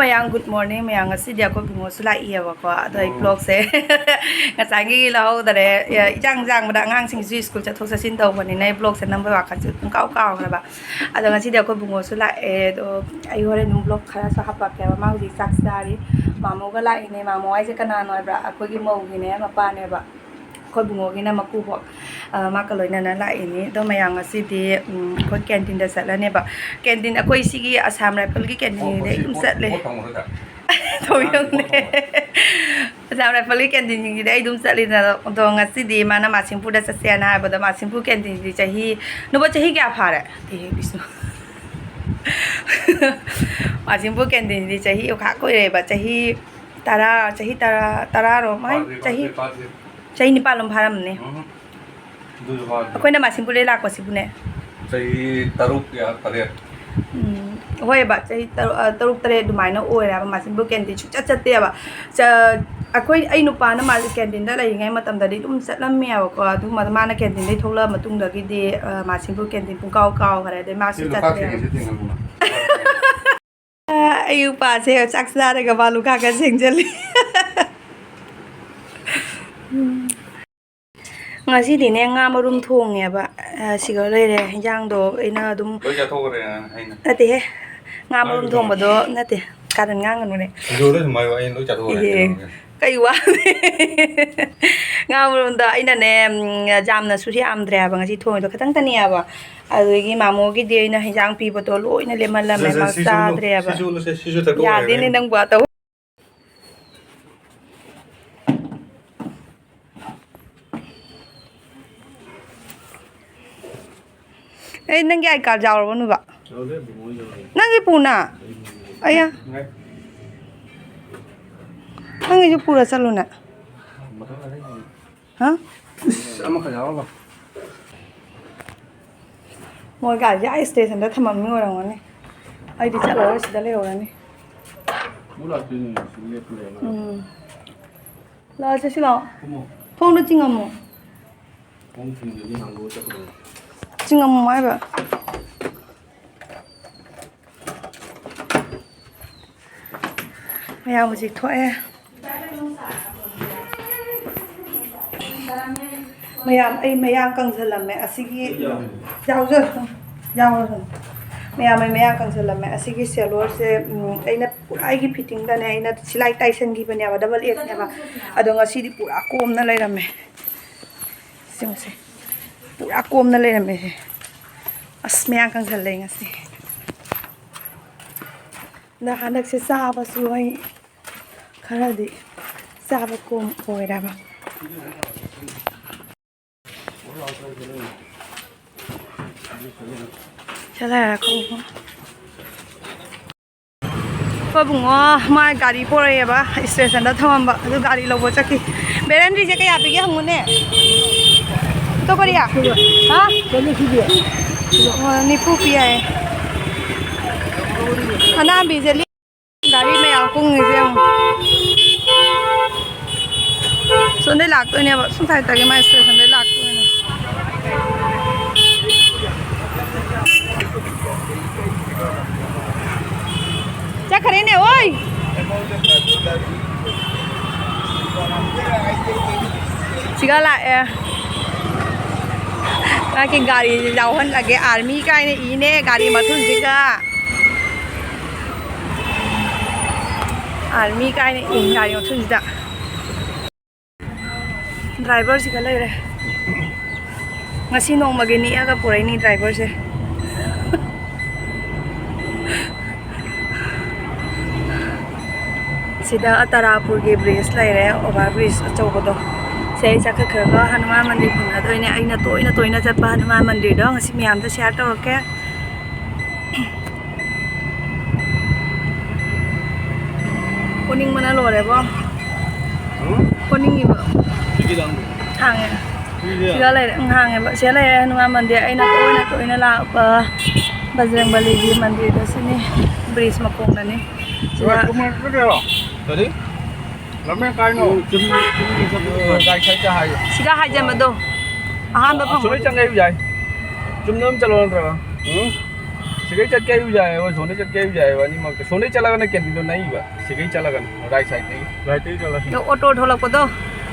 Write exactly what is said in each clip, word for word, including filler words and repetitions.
ꯃꯌꯥꯝ, good morning ꯃꯌꯥꯝ꯫ ꯉꯁꯤꯗꯤ ꯑꯩꯈꯣꯏ ꯕꯨꯡꯉꯣꯁꯨ ꯂꯥꯛꯏꯌꯦꯕꯀꯣ, ꯑꯗꯣ ꯑꯩ ꯎꯝ꯫ Vlogꯁꯦ ꯉꯁꯥꯏꯒꯤ ꯂꯧꯍꯧꯗꯔꯦ꯫ ꯏ-, ꯏꯆꯥꯡ ꯆꯥꯡꯕꯗ ꯑꯉꯥꯡꯁꯤꯡꯁꯨ ꯁ꯭ꯀꯨꯜ ꯆꯠꯊꯣꯛ ꯆꯠꯁꯤꯟ ꯇꯧꯕꯅꯤꯅ ꯑꯩ vlogꯁꯦ ꯅꯝꯕꯩ ꯋꯥꯈꯜꯁꯦ ꯄꯨꯡꯀꯥꯎ ꯀꯥꯎꯈ꯭ꯔꯕ꯫ ꯑꯗꯣ ꯉꯁꯤꯗꯤ ꯑꯩꯈꯣꯏ ꯕꯨꯡꯉꯣꯁꯨ ꯂꯥꯛꯑꯦ, ꯑꯗꯣ ꯑꯩ ꯍꯣꯔꯦꯟ ꯑꯗꯨꯝ vlog ꯈꯔꯁꯨ ꯍꯥꯞꯄꯛꯀꯦꯕ꯫ ꯃꯥ ꯍꯧꯖꯤꯛ ꯆꯥꯛ ꯆꯥꯔꯤ꯫ ꯃꯥꯃꯣꯒ ꯂꯥꯛꯏꯅꯦ꯫ ꯃꯥꯃꯣ ꯍꯥꯏꯁꯦ ꯀꯅꯥꯅꯣ ꯍꯥꯏꯕ꯭ꯔꯥ? ꯑꯩꯈꯣꯏꯒꯤ ꯃꯧꯒꯤꯅꯦ ꯃꯄꯥꯅꯦꯕ꯫ ꯑꯩꯈꯣꯏ ꯕꯨꯡꯉꯣꯒꯤꯅ ꯃꯀꯨꯕꯣꯛ, ꯑ, ꯃꯥꯒ ꯂꯣꯏꯅꯅ ꯂꯥꯛꯏꯅꯤ꯫ ꯑꯗꯣ ꯃꯌꯥꯝ ꯉꯁꯤꯗꯤ, ꯎꯝ, ꯑꯩꯈꯣꯏ canteen ꯗ ꯆꯠꯂꯅꯦꯕ꯫ Canteen, ꯑꯩꯈꯣꯏ ꯁꯤꯒꯤ Assam Rifle ꯒꯤ canteen ꯁꯤꯗꯤ ꯑꯩ ꯑꯗꯨꯝ ꯆꯠꯂꯦ꯫ ꯊꯣꯡ ꯌꯣꯡꯅꯦ꯫ Assam Rifle ꯒꯤ canteen ꯁꯤꯡꯁꯤꯗꯤ ꯑꯩ ꯑꯗꯨꯝ ꯆꯠꯂꯤꯗꯅ꯫ ꯑꯗꯣ ꯉꯁꯤꯗꯤ ꯃꯥꯅ ꯃꯥꯁꯤꯡꯄꯨꯔꯗ ꯆꯠꯁꯦꯅ ꯍꯥꯏꯕꯗꯣ, ꯃꯥꯁꯤꯡꯄꯨꯔ canteen ꯁꯤꯗꯤ ꯆꯍꯤ, ꯅꯕꯣ, ꯆꯍꯤ ꯀꯌꯥ ꯐꯥꯔꯦ? ꯑꯦ, ꯕꯤꯁꯅꯨ꯫ ꯃꯥꯁꯤꯡꯄꯨꯔ canteen ꯁꯤꯗꯤ ꯆꯍꯤ ꯈꯥ ꯀꯨꯏꯔꯦꯕ꯫ ꯆꯍꯤ ꯇꯔꯥ, ꯆꯍꯤ ꯇꯔꯥ, ꯇꯔꯥꯔꯣ? ꯃꯥꯏ ꯐꯥꯗ꯭ꯔꯤ, ꯆꯍꯤ ꯐꯥꯗ꯭ꯔꯤ, ꯐꯥꯗ꯭ꯔꯤ꯫ ꯆꯍꯤ ꯅꯤꯄꯥꯜ ꯂꯣꯝ ꯐꯥꯔꯝꯃꯅꯤ꯫ ꯎꯝ꯫ ꯑꯗꯨꯁꯨ ꯐꯥꯗ꯭ꯔꯤ꯫ ꯑꯩꯈꯣꯏꯅ ꯃꯥꯁꯤꯡꯄꯨꯔꯗꯩ ꯂꯥꯛꯄꯁꯤꯕꯨꯅꯦ꯫ ꯆꯍꯤ ꯇꯔꯨꯛ ꯀꯌꯥ, ꯇꯔꯦꯠ꯫ ꯎꯝ, ꯍꯣꯏꯕ, ꯆꯍꯤ ꯇꯔꯨꯛ, ꯑ, ꯇꯔꯨꯛ ꯇꯔꯦꯠ ꯑꯗꯨꯃꯥꯏꯅ ꯑꯣꯏꯔꯦꯕ꯫ ꯃꯥꯁꯤꯡꯄꯨꯔ canteen ꯁꯨꯡꯆꯠ ꯆꯠꯇꯦꯕ꯫ ꯆ-, ꯑꯩꯈꯣꯏ, ꯑꯩ ꯅꯨꯄꯥꯅ ꯃꯥꯁꯦ canteen ꯗ ꯂꯩꯔꯤꯉꯩ ꯃꯇꯝꯗꯗꯤ ꯑꯗꯨꯝ ꯆꯠꯂꯝꯃꯦꯕꯀꯣ꯫ ꯑꯗꯨ ꯃꯥ-, ꯃꯥꯅ canteen ꯗꯩ ꯊꯣꯛꯂꯛꯑ ꯃꯇꯨꯡꯗꯒꯤꯗꯤ, ꯑ, ꯃꯥꯁꯤꯡꯄꯨꯔ canteen ꯄꯨꯡꯀꯥꯎ ꯀꯥꯎꯈ꯭ꯔꯦ꯫ ꯑꯗꯩ ꯃꯥꯁꯨ ꯁꯤ ꯂꯨꯈꯥꯛ ꯆꯠꯇ꯭ꯔꯦ꯫ ꯁꯦꯡꯉꯤꯁꯦ ꯊꯦꯡꯅꯕ꯭ꯔꯣ? ꯑ, ꯑꯩ ꯎꯄꯥꯁꯦ ꯆꯥꯛ ꯆꯥꯔꯒ ꯃꯥ ꯂꯨꯈꯥꯛꯀ ꯁꯦꯡꯖꯜꯂꯤ꯫ ꯎꯝ꯫ ꯉꯁꯤꯗꯤꯅꯦ, ꯉꯥ ꯃꯔꯨꯝ ꯊꯣꯡꯉꯦꯕ꯫ ꯑ, ꯁꯤꯒ ꯂꯩꯔꯦ ꯍꯤꯟꯖꯥꯡꯗꯣ꯫ ꯑꯩꯅ ꯑꯗꯨꯝ ꯂꯣꯏ ꯆꯥꯊꯣꯛꯈ꯭ꯔꯦ ꯑꯩꯅ꯫ ꯅꯠꯇꯦꯍꯦ꯫ ꯉꯥ ꯃꯔꯨꯝ ꯊꯣꯡꯕꯗꯣ ꯅꯠꯇꯦ꯫ ꯀꯥꯔꯟ ꯉꯥꯡꯒꯅꯨꯅꯦ꯫ ꯁꯤꯡꯖꯨꯗ ꯑꯗꯨꯝ ꯍꯥꯏꯌꯣ, ꯑꯩꯅ ꯂꯣꯏ ꯆꯥꯊꯣꯛꯈ꯭ꯔꯦ ꯑꯦ꯫ ꯀꯩꯅꯣ꯫ ꯀꯩ ꯋꯥ? ꯉꯥ ꯃꯔꯨꯝꯗꯣ ꯑꯩꯅꯅꯦ, ꯎꯝ, ꯌꯥꯝꯅꯁꯨ ꯌꯥꯝꯗ꯭ꯔꯦ ꯍꯥꯏꯕ, ꯉꯁꯤ ꯊꯣꯡꯉꯤꯗꯣ ꯈꯤꯇꯪꯇꯅꯦ ꯍꯥꯏꯕ꯫ ꯑꯗꯨꯗꯒꯤ ꯃꯥꯃꯣꯒꯤꯗꯤ ꯑꯩꯅ ꯍꯤꯟꯖꯥꯡ ꯄꯤꯕꯗꯣ ꯂꯣꯏꯅ ꯂꯦꯝꯍꯜꯂꯝꯃꯦ, ꯁꯦ, ꯁꯦ, ꯃꯥ ꯁꯤꯁꯨ, ꯆꯥꯗ꯭ꯔꯦꯕ꯫ ꯁꯤꯁꯨ ꯂꯧꯁꯦ, ꯁꯤꯁꯨ ꯆꯥꯊꯣꯛꯈ꯭ꯔꯦ ꯌꯥꯗꯦꯅꯦ ꯍꯥꯏꯕ꯫ ꯅꯪꯕꯨ ꯑꯇꯧ-꯫ ꯑꯩ ꯅꯪꯒꯤ I card ꯌꯥꯎꯔꯕꯣ, ꯅꯨꯕ? ꯌꯥꯎꯗꯦ, ꯕꯨꯡꯉꯣ ꯌꯥꯎꯔꯦ꯫ ꯅꯪꯒꯤ ꯄꯨꯅ? ꯑꯩ ꯄꯨꯅ꯫ ꯑꯌꯥ꯫ ꯉꯥꯏ꯫ ꯅꯪꯒꯤꯁꯨ ꯄꯨꯔ ꯆꯠꯂꯨꯅꯦ꯫ ꯃꯊꯪ ꯑꯗꯩ ꯌꯥꯎꯔꯦ꯫ ꯍꯥ? ꯏꯁ, ꯑꯃꯈꯛ ꯌꯥꯎꯔꯕ? ꯃꯣꯏ ꯒꯥꯔꯤꯁꯦ ꯑꯥ station ꯗ ꯊꯝꯃꯝꯃꯤ ꯑꯣꯏꯔꯝꯒꯅꯤ꯫ ꯑꯩꯗꯤ ꯆꯠꯂꯔꯣꯏ, ꯁꯤꯗ ꯂꯩꯍꯧꯔꯅꯤ꯫ ꯃꯣꯏ ꯂꯥꯛꯇꯣꯏꯅꯤ, ꯁꯤꯗ ꯂꯦꯞꯄ ꯂꯩꯔꯝꯃꯣ꯫ ꯎꯝ꯫ ꯂꯥꯛꯑꯣ, ꯆꯠꯁꯤ ꯂꯥꯛꯑꯣ꯫ ꯀꯨꯝꯃꯣ꯫ ꯊꯣꯡꯗꯣ ꯆꯤꯡꯉꯝꯃꯣ꯫ ꯊꯣꯡ ꯊꯤꯡꯗ꯭ꯔꯗꯤ ꯍꯥꯡꯗꯣꯛꯑ ꯆꯠꯀꯗꯧꯅꯤ꯫ ꯆꯤꯡꯉꯝꯃꯣ ꯍꯥꯏꯕ꯫ ꯃꯌꯥꯝ ꯍꯧꯖꯤꯛ ꯊꯣꯛꯑꯦ꯫ ꯃꯌꯥꯝ, ꯑꯩ ꯃꯌꯥꯡ ꯀꯪꯁꯜꯂꯝꯃꯦ꯫ ꯑꯁꯤꯒꯤ ꯌꯥꯎꯖꯔꯣ, ꯌꯥꯎꯔꯣ꯫ ꯃꯌꯥꯝ, ꯑꯩ ꯃꯌꯥꯡ ꯀꯪꯁꯜꯂꯝꯃꯦ꯫ ꯑꯁꯤꯒꯤ ꯁꯦꯂꯣꯔꯁꯦ, ꯎꯝ, ꯑꯩꯅ ꯄꯨꯔꯥ ꯑꯩꯒꯤ ꯐꯤꯠꯇꯤꯡꯗꯅꯦ, ꯑꯩꯅ ꯁꯤꯂꯥꯏ ꯇꯥꯏꯁꯟꯈꯤꯕꯅꯦꯕ, ꯗꯕꯜ ꯑꯦꯛꯁꯅꯦꯕ꯫ ꯑꯗꯣ ꯉꯁꯤꯗꯤ ꯄꯨꯔꯥ ꯀꯣꯝꯅ ꯂꯩꯔꯝꯃꯦ꯫ ꯌꯦꯡꯉꯨꯁꯦ, ꯄꯨꯔꯥ ꯀꯣꯝꯅ ꯂꯩꯔꯝꯃꯦꯁꯦ꯫ ꯑꯁ, ꯃꯌꯥꯡ ꯀꯪꯁꯜꯂꯦ ꯉꯁꯤ꯫ ꯑꯗ ꯍꯟꯗꯛꯁꯦ ꯆꯥꯕꯁꯨ ꯑꯩ ꯈꯔꯗꯤ ꯆꯥꯕ ꯀꯣꯝ ꯑꯣꯏꯔꯕ꯫ ꯆꯠꯂꯒ ꯀꯧꯕ꯫ ꯑꯩꯈꯣꯏ ꯕꯨꯡꯉꯣ ꯃꯥ ꯒꯥꯔꯤ ꯄꯣꯔꯛꯑꯦꯕ, ꯁ꯭ꯇꯦꯁꯟꯗ ꯊꯝꯃꯝꯕ, ꯑꯗꯨ ꯒꯥꯔꯤ ꯂꯧꯕ ꯆꯠꯈꯤ꯫ ꯕꯦꯔꯦꯟꯗ꯭ꯔꯤꯁꯦ ꯀꯌꯥ ꯄꯤꯒꯦ ꯍꯪꯉꯨꯅꯦ꯫ ꯇꯣ ꯀꯔꯤꯌꯥ? ꯍꯥ? ꯑꯣ, ꯅꯤꯐꯨ ꯄꯤ ꯍꯥꯏꯌꯦ꯫ ꯑꯅꯥꯝꯕꯤꯁꯦ ꯂꯤ-, ꯒꯥꯔꯤ ꯃꯌꯥꯝ ꯀꯨꯡꯉꯤꯁꯦ ꯌꯦꯡꯉꯨ꯫ ꯁꯣꯝꯗꯩ ꯂꯥꯛꯇꯣꯏꯅꯦꯕ, ꯁꯨꯝ ꯁꯥꯏꯠꯇꯒꯤ ꯃꯥꯏ ꯁ꯭ꯇꯦꯁꯟꯗꯩ ꯂꯥꯛꯇꯣꯏꯅꯦ꯫ ꯆꯠꯈ꯭ꯔꯦꯅꯦ, ꯑꯣꯏ! ꯁꯤꯒ ꯂꯥꯛꯑꯦ꯫ ꯃꯥꯒꯤ ꯒꯥꯔꯤꯁꯦ ꯌꯥꯎꯍꯜꯂꯒꯦ, ꯑꯥꯔꯃꯤ ꯀꯥꯏꯅ ꯏꯅꯦ ꯒꯥꯔꯤ ꯃꯊꯨꯟꯁꯤꯒ꯫ ꯑꯥꯔꯃꯤ ꯀꯥꯏꯅ ꯏ ꯒꯥꯔꯤ ꯃꯊꯨꯟꯁꯤꯗ꯫ ꯗ꯭ꯔꯥꯏꯚꯔꯁꯤꯒ ꯂꯩꯔꯦ꯫ ꯉꯁꯤ ꯅꯣꯡꯃꯒꯤ ꯅꯦꯛꯑꯒ ꯄꯨꯔꯛꯏꯅꯤ ꯗ꯭ꯔꯥꯏꯚꯔꯁꯦ꯫ ꯁꯤꯗ ꯇꯔꯥꯄꯨꯔꯒꯤ ꯕ꯭ꯔꯤꯖ ꯂꯩꯔꯦ, ꯑꯣꯚꯔ ꯕ꯭ꯔꯤꯖ ꯑꯆꯧꯕꯗꯣ꯫ ꯁꯤ ꯑꯩ ꯆꯥꯈꯠꯈ꯭ꯔꯒ ꯍꯅꯨꯃꯥꯟ ꯃꯟꯗꯤꯔ ꯊꯨꯡꯅꯗꯣꯏꯅꯦ꯫ ꯑꯩꯅ ꯇꯣꯏꯅ ꯇꯣꯏꯅ ꯆꯠꯄ ꯍꯅꯨꯃꯥꯟ ꯃꯟꯗꯤꯔꯗꯣ ꯉꯁꯤ ꯃꯌꯥꯝꯗ ꯁꯤꯌꯥꯔ ꯇꯧꯔꯛꯀꯦ꯫ ꯑꯣꯅꯤꯡꯕꯅ ꯂꯣꯏꯔꯦꯕꯣ꯫ ꯎꯝ? ꯑꯣꯅꯤꯡꯉꯤꯕ꯫ ꯁꯤꯒꯤ ꯂꯥꯡꯕ꯫ ꯍꯥꯡꯉꯦ꯫ ꯁꯤꯒꯤ ꯁꯤꯒ ꯂꯩꯔꯦ꯫ ꯎꯝ, ꯍꯥꯡꯉꯦꯕ꯫ ꯁꯤꯗ ꯂꯩꯔꯦ ꯍꯅꯨꯃꯥꯟ ꯃꯟꯗꯤꯔ꯫ ꯑꯩꯅ ꯇꯣꯏꯅ ꯇꯣꯏꯅ ꯂꯥꯛꯄ ꯕꯖꯔꯪ ꯕꯂꯤꯒꯤ ꯃꯟꯗꯤꯔꯗꯣ ꯁꯤꯅꯤ꯫ ꯕ꯭ꯔꯤꯖ ꯃꯈꯣꯡꯗꯅꯤ꯫ ꯁꯤꯗ ꯀꯔꯤ? ꯂꯝꯃꯦ ꯀꯥꯏꯅꯣ? ꯆꯨꯝ-, ꯆꯨꯝꯅ ꯆꯠꯄꯗꯣ ꯐꯔꯦ꯫ ꯔꯥꯏꯠ ꯁꯥꯏꯗꯇ ꯍꯥꯏꯌꯣ꯫ ꯁꯤꯗ ꯍꯥꯏꯖꯟꯕꯗꯣ꯫ ꯑꯍꯥꯟꯕ ꯑꯁꯣꯝꯗꯩ ꯐꯪꯕꯗꯣ꯫ ꯆꯪꯉꯛꯑꯁꯨ ꯌꯥꯏ꯫ ꯆꯨꯝꯅ ꯑꯗꯨꯝ ꯆꯠꯂꯣ ꯅꯠꯇ꯭ꯔꯒ? ꯎꯝ? ꯁꯤꯒꯩ ꯆꯠꯀꯦ ꯍꯥꯏꯕꯁꯨ ꯌꯥꯏꯑꯕ, ꯁꯣꯝꯗꯩ ꯆꯠꯀꯦ ꯍꯥꯏꯕꯁꯨ ꯌꯥꯏꯑꯕ, ꯑꯅꯤꯃꯛꯇ꯫ ꯁꯣꯝꯗꯩ ꯆꯠꯂꯒꯅ ꯀꯦꯟꯇꯤꯟꯗꯣ ꯅꯛꯏꯕ, ꯁꯤꯒꯩ ꯆꯠꯂꯒꯅ, ꯔꯥꯏꯠ ꯁꯥꯏꯠꯇꯒꯤ꯫ ꯔꯥꯏꯠꯇꯒꯤ ꯆꯠꯂꯁꯤ꯫ ꯑꯗꯣ ꯑꯣꯇꯣ ꯊꯣꯛꯂꯛꯄꯗꯣ,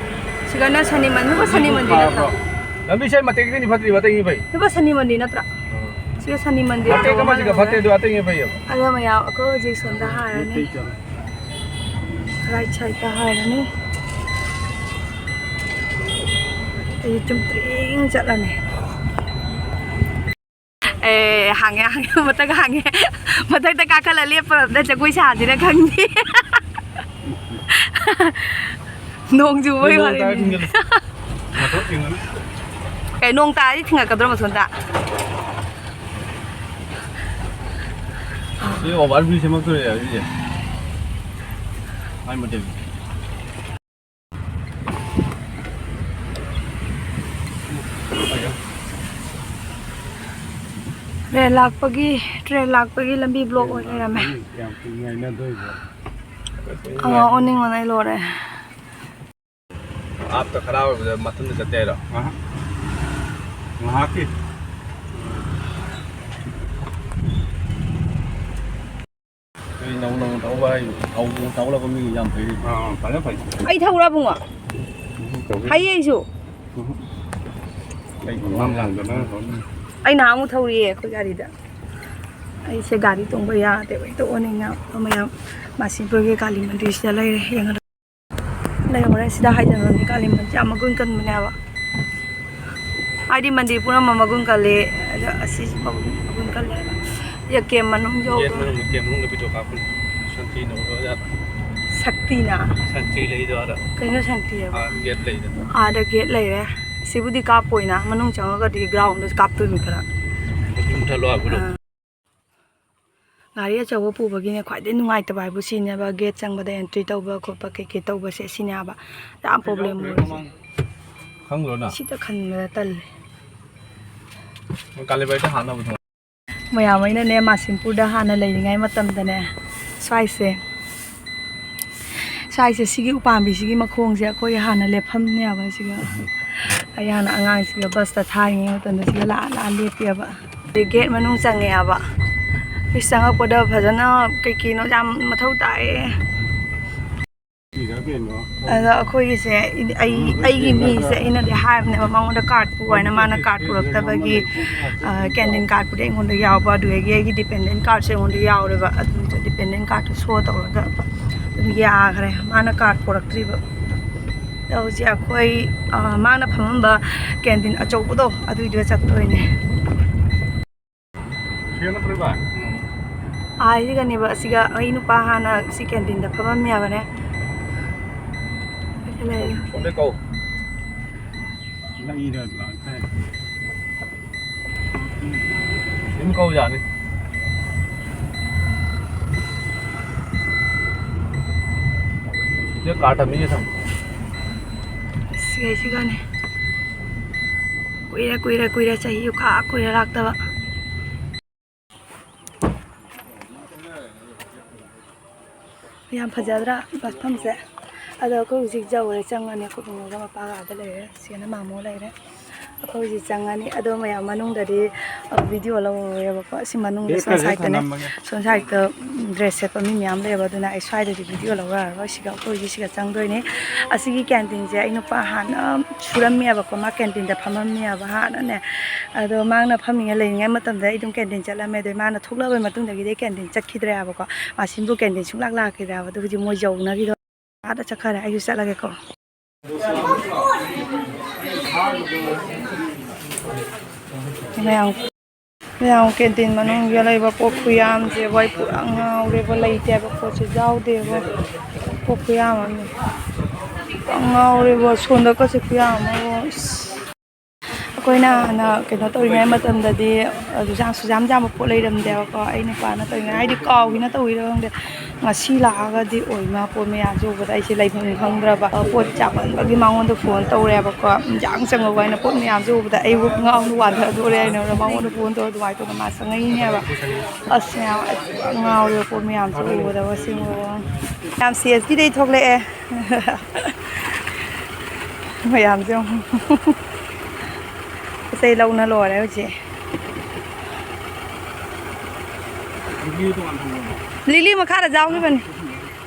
ꯁꯤꯒꯅ ꯁꯅꯤ ꯃꯟ-, ꯅꯨꯄꯥ ꯁꯅꯤ ꯃꯟꯗꯤ ꯅꯠꯇ꯭ꯔꯣ? ꯐꯥꯕ꯭ꯔꯣ? ꯂꯝꯕꯤꯁꯦ ꯃꯇꯦꯛꯇꯗꯤ ꯐꯠꯇ꯭ꯔꯤꯕ, ꯑꯇꯩꯒꯤ ꯐꯩ꯫ ꯅꯨꯄꯥ ꯁꯅꯤ ꯃꯟꯗꯤ ꯅꯠꯇ꯭ꯔꯥ? ꯁꯤꯒ ꯁꯅꯤ ꯃꯟꯗꯤ ꯃꯇꯦꯛ ꯑꯃꯁꯤꯒ ꯐꯠꯇꯦ, ꯑꯗꯣ ꯑꯇꯩꯒꯤ ꯐꯩꯌꯦꯕ꯫ ꯑꯗꯣ ꯃꯌꯥꯝ ꯑꯩꯈꯣꯏ ꯍꯧꯖꯤꯛ ꯁꯣꯝꯗ ꯍꯥꯏꯔꯅꯤ꯫ ꯔꯥꯏꯠ ꯁꯥꯏꯠꯇ ꯍꯥꯏꯔꯅꯤ꯫ ꯑꯩ ꯆꯨꯝꯇ꯭ꯔꯤꯡ ꯆꯠꯂꯅꯤ꯫ ꯑꯦ, ꯍꯥꯡꯉꯦ, ꯍꯥꯡꯉꯦ, ꯃꯊꯛ ꯍꯥꯡꯉꯦ꯫ ꯃꯊꯛꯇ ꯀꯥꯈꯠꯂ ꯂꯦꯞꯄꯗ ꯖꯒꯣꯏ ꯁꯥꯁꯤꯔ ꯈꯪꯗꯦ꯫ ꯅꯣꯡ ꯆꯨꯕꯩ ꯅꯣꯡ ꯇꯥꯔ ꯋꯥꯔꯤꯅꯤ꯫ ꯊꯤꯡꯖꯤꯜꯂꯨ꯫ ꯃꯊꯛ ꯊꯤꯡꯒꯅꯨ꯫ ꯀꯩ, ꯅꯣꯡ ꯇꯥꯔꯗꯤ ꯊꯤꯡꯉꯛꯀꯗ꯭ꯔꯣ ꯃꯊꯟꯇ? ꯁꯤ ꯑꯣꯚꯔ ꯕ꯭ꯔꯤꯖ ꯁꯦꯝꯃꯛꯇꯣꯔꯦ ꯍꯧꯖꯤꯛꯁꯦ꯫ ꯃꯥꯏ ꯃꯇꯦꯛ꯫ ꯇ꯭ꯔꯦꯟ ꯂꯥꯛꯄꯒꯤ, ꯇ꯭ꯔꯦꯟ ꯂꯥꯛꯄꯒꯤ ꯂꯝꯕꯤ ꯕ꯭ꯂꯣꯛ ꯑꯣꯏ ꯂꯩꯔꯝꯃꯦ꯫ ꯀꯌꯥꯝ ꯀꯨꯏꯅ ꯉꯥꯏꯅꯗꯣꯏꯕ? ꯑꯃ ꯑꯣꯅꯤꯡꯕꯅ ꯑꯩ ꯂꯣꯏꯔꯦ꯫ ꯑꯥꯞꯇ ꯈꯔ ꯑꯣꯏꯕꯗ ꯃꯊꯟꯗ ꯆꯠꯇꯦ ꯍꯥꯏꯔꯣ? ꯉꯥꯏꯍꯥꯛ-, ꯉꯥꯏꯍꯥꯛꯀꯤ꯫ ꯑꯩ ꯅꯧ ꯅꯧꯅ ꯊꯧꯕ ꯍꯥꯏ, ꯊꯧ-, ꯊꯧꯒꯠꯂꯛꯄ ꯃꯤꯒꯤ ꯌꯥꯝ ꯐꯩ꯫ ꯑꯥ, ꯐꯔꯦ, ꯐꯔꯦ꯫ ꯑꯩ ꯊꯧꯔꯥ ꯕꯨꯡꯉꯣ? ꯎꯝ, ꯇꯧꯒꯦ꯫ ꯍꯩꯌꯦ ꯑꯩꯁꯨ꯫ ꯎꯝ꯫ ꯑꯩ ꯉꯝ ꯉꯝꯗꯅ ꯊꯧꯅꯤ꯫ ꯑꯩ ꯅꯍꯥꯟꯃꯨꯛ ꯊꯧꯔꯤꯌꯦ ꯑꯩꯈꯣꯏ ꯒꯥꯔꯤꯗ꯫ ꯑꯩꯁꯦ ꯒꯥꯔꯤ ꯇꯣꯡꯕ ꯌꯥꯗꯦꯕ, ꯍꯦꯛꯇ ꯑꯣꯅꯤꯡꯉꯦ꯫ ꯑꯗꯣ ꯃꯌꯥꯝ ꯃꯥꯁꯤꯄꯨꯔꯒꯤ ꯀꯥꯂꯤ ꯃꯟꯗꯤꯔꯁꯤꯗ ꯂꯩꯔꯦ, ꯌꯦꯡꯉꯗ-, ꯂꯩꯍꯧꯔꯦ꯫ ꯁꯤꯗ ꯍꯥꯏꯖꯟꯕꯅꯤ, ꯀꯥꯂꯤ ꯃꯟꯗꯤꯔꯁꯦ ꯌꯥꯝ ꯃꯒꯨꯟ ꯀꯟꯕꯅꯦꯕ꯫ ꯍꯥꯏꯗꯤ ꯃꯟꯗꯤꯔ ꯄꯨꯝꯅꯃꯛ ꯃꯒꯨꯟ ꯀꯜꯂꯤ, ꯑꯗ ꯑꯁꯤꯁꯨ ꯃꯒꯨꯟ, ꯃꯒꯨꯟ ꯀꯜꯂꯦ ꯍꯥꯏꯕ꯫ ꯁꯤꯗ ꯀꯦꯝ ꯃꯅꯨꯡ ꯒꯦꯠ ꯌꯧꯗꯣꯔꯦ꯫ ꯃꯅꯨꯡꯗ, ꯀꯦꯝ ꯃꯅꯨꯡꯗ ꯚꯤꯗꯤꯑꯣ ꯀꯥꯞꯄꯅꯤ꯫ ꯁꯛꯇꯤꯅ ꯎꯔꯖꯥꯠꯂ? ꯁꯛꯇꯤꯅ? ꯁꯛꯇꯤ ꯂꯩꯗꯣ ꯑꯥꯗ꯫ ꯀꯩꯅꯣ ꯁꯛꯇꯤ ꯍꯥꯏꯕ? ꯑꯥ, ꯒꯦꯠ ꯂꯩꯗꯅ꯫ ꯑꯥꯗ ꯒꯦꯠ ꯂꯩꯔꯦ꯫ ꯁꯤꯕꯨꯗꯤ ꯀꯥꯞꯄꯣꯏꯅ, ꯃꯅꯨꯡ ꯆꯪꯉꯒꯗꯤ ꯒ꯭ꯔꯥꯎꯟꯗ ꯀꯥꯞꯇꯣꯏꯅꯤ ꯈꯔ꯫ ꯃꯨꯊꯠꯂꯣ ꯍꯥꯏꯕ꯭ꯔꯣ? ꯑꯥ꯫ ꯒꯥꯔꯤ ꯑꯆꯧꯕ ꯄꯨꯕꯒꯤꯅꯦ ꯈ꯭ꯋꯥꯏꯗꯩ ꯅꯨꯡꯉꯥꯏꯇꯕ ꯍꯥꯏꯕꯨ ꯁꯤꯅꯦꯕ, ꯒꯦꯠ ꯆꯪꯕꯗ ꯑꯦꯟꯇ꯭ꯔꯤ ꯇꯧꯕ ꯈꯣꯠꯄ ꯀꯩꯀꯩ ꯇꯧꯕꯁꯦ ꯁꯤꯅꯦꯕ ꯌꯥꯝ ꯄ꯭ꯔꯣꯕ꯭ꯂꯦꯝ ꯑꯣꯏꯔꯤꯁꯦ꯫ ꯈꯪꯕ꯭ꯔꯣ ꯅꯪ? ꯁꯤꯗ ꯈꯟꯕꯗ ꯇꯜꯂꯦ꯫ ꯀꯥꯂꯤꯕꯥꯏꯗ ꯍꯥꯟꯅꯕ ꯊꯣꯡ-, ꯃꯌꯥꯝ ꯑꯩꯅꯅꯦ ꯃꯥꯁꯤꯝꯄꯨꯔꯗ ꯍꯥꯟꯅ ꯂꯩꯔꯤꯉꯩ ꯃꯇꯝꯗꯅꯦ ꯁ꯭ꯋꯥꯏꯁꯦ, ꯁ꯭ꯋꯥꯏꯁꯦ ꯁꯤꯒꯤ ꯎꯄꯥꯝꯕꯤꯁꯤꯒꯤ ꯃꯈꯣꯡꯁꯦ ꯑꯩꯈꯣꯏ ꯍꯥꯟꯅ ꯂꯦꯞꯐꯝꯅꯦꯕ ꯁꯤꯒ꯫ ꯑꯩ ꯍꯥꯟꯅ ꯑꯉꯥꯡꯁꯤꯒ ꯕꯁꯇ ꯊꯥꯔꯤꯉꯩ ꯃꯇꯝꯗ ꯁꯤꯗ ꯂꯥꯛꯑ ꯂꯥꯛꯑ ꯂꯦꯞꯄꯦꯕ꯫ ꯑꯗꯩ ꯒꯦꯠ ꯃꯅꯨꯡ ꯆꯪꯉꯛꯑꯦꯕ꯫ ꯑꯩꯈꯣꯏ ꯆꯪꯉꯛꯄꯗ ꯐꯖꯅ ꯀꯩ ꯀꯩꯅꯣ ꯌꯥꯝ ꯃꯊꯧ ꯇꯥꯏꯌꯦ꯫ ꯑꯗꯣ ꯑꯩꯈꯣꯏꯒꯤꯁꯦ, ꯑꯩ, ꯑꯩꯒꯤ ꯃꯤꯁꯦ ꯑꯩꯅꯗꯤ ꯍꯥꯏꯕꯅꯦꯕ, ꯃꯉꯣꯟꯗ ꯀꯥꯔꯠ ꯄꯨ ꯍꯥꯏꯅ, ꯃꯥꯅ ꯀꯥꯔꯠ ꯄꯨꯔꯛꯇꯕꯒꯤ, ꯀꯦꯟꯗꯤꯟ ꯀꯥꯔꯠꯄꯨꯗꯤ ꯑꯩꯉꯣꯟꯗ ꯌꯥꯎꯕ, ꯑꯗꯨꯗꯒꯤ ꯑꯩꯒꯤ ꯗꯤꯄꯦꯟꯗꯦꯟ ꯀꯥꯔꯠꯁꯨ ꯑꯩꯉꯣꯟꯗ ꯌꯥꯎꯔꯦꯕ꯫ ꯑꯗꯨꯗ ꯗꯤꯄꯦꯟꯗꯦꯟ ꯀꯥꯔꯠꯇꯨ ꯁꯣ ꯇꯧꯔꯒ ꯑꯗꯨꯝ ꯌꯥꯈ꯭ꯔꯦ꯫ ꯃꯥꯅ ꯀꯥꯔꯠ ꯄꯨꯔꯛꯇ꯭ꯔꯤꯕ꯫ ꯑꯗꯣ ꯍꯧꯖꯤꯛ ꯑꯩꯈꯣꯏ, ꯑ, ꯃꯥꯅ ꯐꯝꯃꯝꯕ ꯀꯦꯟꯗꯤꯟ ꯑꯆꯧꯕꯗꯣ, ꯑꯗꯨꯏꯗꯨꯗ ꯆꯠꯇꯣꯏꯅꯦ꯫ ꯑꯥ, ꯁꯤꯒꯅꯦꯕ, ꯑꯁꯤꯒ ꯑꯩ ꯅꯨꯄꯥ ꯍꯥꯟꯅ ꯁꯤ ꯀꯦꯟꯇꯤꯟꯗ ꯐꯝꯃꯝꯃꯦꯕꯅꯦ꯫ ꯁꯤꯗ ꯂꯩꯔꯦ꯫ ꯁꯣꯝꯗ ꯀꯧ꯫ ꯑꯗꯨꯝ ꯀꯧ ꯌꯥꯅꯤ꯫ ꯁꯤꯗ ꯀꯥꯔꯠ ꯊꯝꯃꯤꯁꯦ ꯊꯝꯃꯣ꯫ ꯁꯤꯒ ꯁꯤꯒꯅꯦ꯫ ꯀꯨꯏꯔꯦ, ꯀꯨꯏꯔꯦ, ꯀꯨꯏꯔꯦ, ꯆꯍꯤ ꯈꯥ ꯀꯨꯏꯔꯦ ꯂꯥꯛꯇꯕ꯫ ꯌꯥꯝ ꯐꯖꯗ꯭ꯔꯥ ꯃꯐꯝꯁꯦ? ꯑꯗꯣ ꯑꯩꯈꯣꯏ ꯍꯧꯖꯤꯛ ꯌꯧꯔꯦ, ꯆꯪꯉꯅꯤ꯫ ꯑꯩꯈꯣꯏ ꯕꯨꯡꯉꯣꯒ ꯃꯄꯥꯒ ꯑꯥꯗ ꯂꯩꯔꯦ, ꯁꯤꯅ ꯃꯥꯃꯣ ꯂꯩꯔꯦ꯫ ꯑꯩꯈꯣꯏ ꯍꯧꯖꯤꯛ ꯆꯪꯉꯅꯤ꯫ ꯑꯗꯣ ꯃꯌꯥꯝ ꯃꯅꯨꯡꯗꯗꯤ, ꯑ, ꯚꯤꯗꯤꯑꯣ ꯂꯧꯔꯔꯣꯏꯕꯀꯣ꯫ ꯁꯤ ꯃꯅꯨꯡꯗ ꯁꯣꯝ ꯁꯥꯏꯠꯇꯅꯦ, ꯁꯣꯝ ꯁꯥꯏꯠꯇ, ꯎꯝ, ꯗ꯭ꯔꯦꯁ ꯁꯦꯠꯄ ꯃꯤ ꯃꯌꯥꯝ ꯂꯩꯌꯦꯕ, ꯑꯗꯨꯅ ꯑꯩ ꯁ꯭ꯋꯥꯏꯗꯗꯤ ꯚꯤꯗꯤꯑꯣ ꯂꯧꯔꯔꯣꯏ꯫ ꯁꯤꯒ ꯑꯩꯈꯣꯏ ꯍꯧꯖꯤꯛ ꯁꯤꯒ ꯆꯪꯗꯣꯏꯅꯦ꯫ ꯑꯁꯤꯒꯤ ꯀꯦꯟꯇꯤꯟꯁꯦ ꯑꯩ ꯅꯨꯄꯥ ꯍꯥꯟꯅ ꯁꯨꯔꯝꯃꯦꯕꯀꯣ, ꯃꯥ ꯀꯦꯟꯇꯤꯟꯗ ꯐꯝꯃꯝꯃꯦꯕ ꯍꯥꯟꯅꯅꯦ꯫ ꯑꯗꯣ ꯃꯥꯅ ꯐꯝꯃꯤꯉꯩ ꯂꯩꯔꯤꯉꯩ ꯃꯇꯝꯗ ꯑꯩ ꯑꯗꯨꯝ ꯀꯦꯟꯇꯤꯟ ꯆꯠꯂꯝꯃꯦ꯫ ꯑꯗꯩ ꯃꯥꯅ ꯊꯣꯛꯂꯛꯑꯕ ꯃꯇꯨꯡꯗꯒꯤꯗꯤ ꯑꯩ ꯀꯦꯟꯇꯤꯟ ꯆꯠꯈꯤꯗ꯭ꯔꯦꯕꯀꯣ꯫ ꯃꯥꯁꯤꯟꯕꯨ ꯀꯦꯟꯇꯤꯟ ꯁꯨꯡꯂꯥꯛ ꯂꯥꯛꯈꯤꯗ꯭ꯔꯦꯕ꯫ ꯑꯗꯣ ꯍꯧꯖꯤꯛ ꯃꯣꯏ ꯌꯧꯅꯈꯤꯗꯣ꯫ ꯑꯥꯗ ꯆꯠꯈꯔꯦ꯫ ꯑꯩꯁꯨ ꯆꯠꯂꯒꯦꯀꯣ꯫ ꯃꯌꯥꯝ, ꯃꯌꯥꯝ ꯀꯦꯟꯇꯤꯟ ꯃꯅꯨꯡꯗ ꯂꯩꯕ ꯄꯣꯠ ꯈꯨꯌꯥꯝꯁꯦ, ꯋꯥꯏ ꯄꯨꯔꯥ ꯉꯥꯎꯔꯦꯕ꯫ ꯂꯩꯇꯦ ꯍꯥꯏꯕ ꯄꯣꯠꯁꯦ ꯌꯥꯎꯗꯦꯕ꯫ ꯄꯣꯠ ꯈꯨꯌꯥꯝ ꯑꯃꯅꯦ꯫ ꯄꯨꯔꯥ ꯉꯥꯎꯔꯦꯕ꯫ ꯁꯣꯝꯗꯀꯁꯦ ꯈꯨꯌꯥꯝ ꯑꯃ꯫ ꯏꯁ꯫ ꯑꯩꯈꯣꯏꯅ ꯍꯥꯟꯅ ꯀꯩꯅꯣ ꯇꯧꯔꯤꯉꯩ ꯃꯇꯝꯗꯗꯤ, ꯑꯗꯨ ꯌꯥꯝ ꯁꯨꯖꯥꯝ ꯌꯥꯝꯕ ꯄꯣꯠ ꯂꯩꯔꯝꯗꯦꯕꯀꯣ꯫ ꯑꯩ ꯅꯨꯄꯥꯅ ꯇꯧꯔꯤꯉꯩ, ꯍꯥꯏꯗꯤ ꯀꯥꯎꯒꯤꯅ ꯇꯧꯔꯤꯔ ꯈꯪꯗꯦ, ꯉꯁꯤ ꯂꯥꯛꯑꯒꯗꯤ ꯑꯣꯏꯃ ꯄꯣꯠ ꯃꯌꯥꯝꯁꯦ ꯎꯕꯗ ꯑꯩꯁꯦ ꯂꯩꯐꯝ ꯈꯪꯗ꯭ꯔꯕ꯫ ꯄꯣꯠ ꯆꯥꯃꯟꯕꯒꯤ ꯃꯉꯣꯟꯗ ꯐꯣꯟ ꯇꯧꯔꯦꯕꯀꯣ, "ꯏꯟꯖꯥꯡ ꯆꯪꯉꯛꯑꯣ" ꯍꯥꯏꯅ꯫ ꯄꯣꯠ ꯃꯌꯥꯝꯁꯦ ꯎꯕꯗ ꯑꯩꯕꯨ ꯉꯥꯎꯅ ꯋꯥꯟꯊꯗꯣꯔꯦ ꯍꯥꯏꯅ ꯃꯉꯣꯟꯗ ꯐꯣꯟ ꯇꯧꯔ ꯑꯗꯨꯃꯥꯏꯅ ꯇꯧꯗꯅ ꯃꯥ ꯆꯪꯉꯛꯏꯅꯦꯕ꯫ ꯑꯁ, ꯃꯌꯥꯝ ꯉꯥꯎꯔꯦ ꯄꯣꯠ ꯃꯌꯥꯝꯁꯦ ꯎꯕꯗ꯫ ꯃꯁꯤ ꯃꯌꯥꯝ ꯁꯤ ꯑꯦꯁ ꯀꯤꯗꯩ ꯊꯣꯛꯂꯛꯑꯦ꯫ ꯃꯌꯥꯝꯁꯦ ꯌꯦꯡꯉꯨ꯫ ꯄꯣꯠ ꯆꯩ ꯂꯧꯅ ꯂꯣꯏꯔꯦ ꯍꯧꯖꯤꯛ꯫ ꯂꯤꯂꯤ ꯃꯈꯥꯗ ꯌꯥꯎꯈꯤꯕꯅꯤ꯫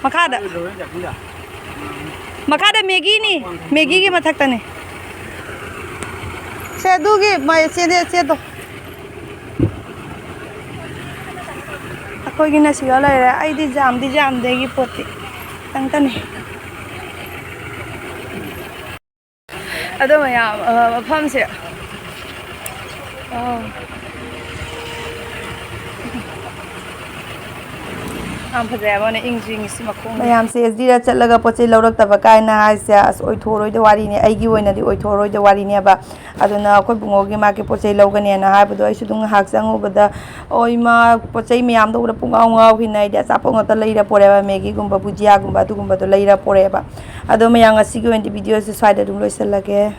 ꯃꯈꯥꯗ꯫ ꯃꯈꯥꯗ ꯃꯦꯒꯤꯅꯤ꯫ ꯃꯦꯒꯤꯒꯤ ꯃꯊꯛꯇꯅꯤ꯫ ꯁꯦ ꯑꯗꯨꯒꯤ ꯃ-, ꯆꯦꯗꯦ-, ꯆꯦꯗꯣ꯫ ꯑꯩꯈꯣꯏꯒꯤꯅ ꯁꯤꯗ ꯂꯩꯔꯦ꯫ ꯑꯩꯗꯤ ꯌꯥꯝꯗꯤ ꯌꯥꯝꯗꯦ ꯑꯩꯒꯤ ꯄꯣꯠꯇꯤ꯫ ꯈꯤꯇꯪꯇꯅꯤ꯫ ꯑꯗꯣ ꯃꯌꯥꯝ, ꯑ, ꯃꯐꯝꯁꯦ, ꯑ, ꯌꯥꯝ ꯐꯖꯩ ꯍꯥꯏꯕ ꯋꯥꯅꯦ, ꯏꯪꯁꯨ ꯏꯪꯉꯤ ꯁꯤ ꯃꯈꯣꯡꯁꯦ꯫ ꯃꯌꯥꯝꯁꯦ ꯑꯦꯁ ꯗꯤꯗ ꯆꯠꯂꯒ ꯄꯣꯠ ꯆꯩ ꯂꯧꯔꯛꯇꯕ ꯀꯥꯏꯅ ꯍꯥꯏꯁꯦ ꯑꯁ ꯑꯣꯏꯊꯣꯛꯑꯔꯣꯏꯗ ꯋꯥꯔꯤꯅꯤ, ꯑꯩꯒꯤ ꯑꯣꯏꯅꯗꯤ ꯑꯣꯏꯊꯣꯛꯑꯔꯣꯏꯗ ꯋꯥꯔꯤꯅꯦꯕ꯫ ꯑꯗꯨꯅ ꯑꯩꯈꯣꯏ ꯕꯨꯡꯉꯣꯒꯤ ꯃꯥꯒꯤ ꯄꯣꯠ ꯆꯩ ꯂꯧꯒꯅꯦꯅ ꯍꯥꯏꯕꯗꯣ ꯑꯩꯁꯨ ꯑꯗꯨꯝ ꯉꯥꯏꯍꯥꯛ ꯆꯪꯉꯨꯕꯗ, ꯑꯣ ꯏꯃꯥ, ꯄꯣꯠ ꯆꯩ ꯃꯌꯥꯝꯗꯣ ꯎꯔ ꯄꯨꯡꯉꯥꯎ ꯉꯥꯎꯈꯤꯅ ꯑꯩꯗꯤ ꯑꯆꯥꯄꯣꯠ ꯉꯥꯛꯇ ꯂꯩꯔ ꯄꯣꯔꯛꯑꯦꯕ, ꯃꯦꯒꯤꯒꯨꯝꯕ, ꯕꯨꯖꯤꯌꯥꯒꯨꯝꯕ ꯑꯗꯨꯒꯨꯝꯕꯗꯣ ꯂꯩꯔ ꯄꯣꯔꯛꯑꯦꯕ꯫ ꯑꯗꯣ ꯃꯌꯥꯝ ꯉꯁꯤꯒꯤ ꯑꯣꯏꯅꯗꯤ ꯚꯤꯗꯤꯑꯣꯁꯦ ꯁ꯭ꯋꯥꯏꯗ ꯑꯗꯨꯝ ꯂꯣꯏꯁꯤꯜꯂꯒꯦ꯫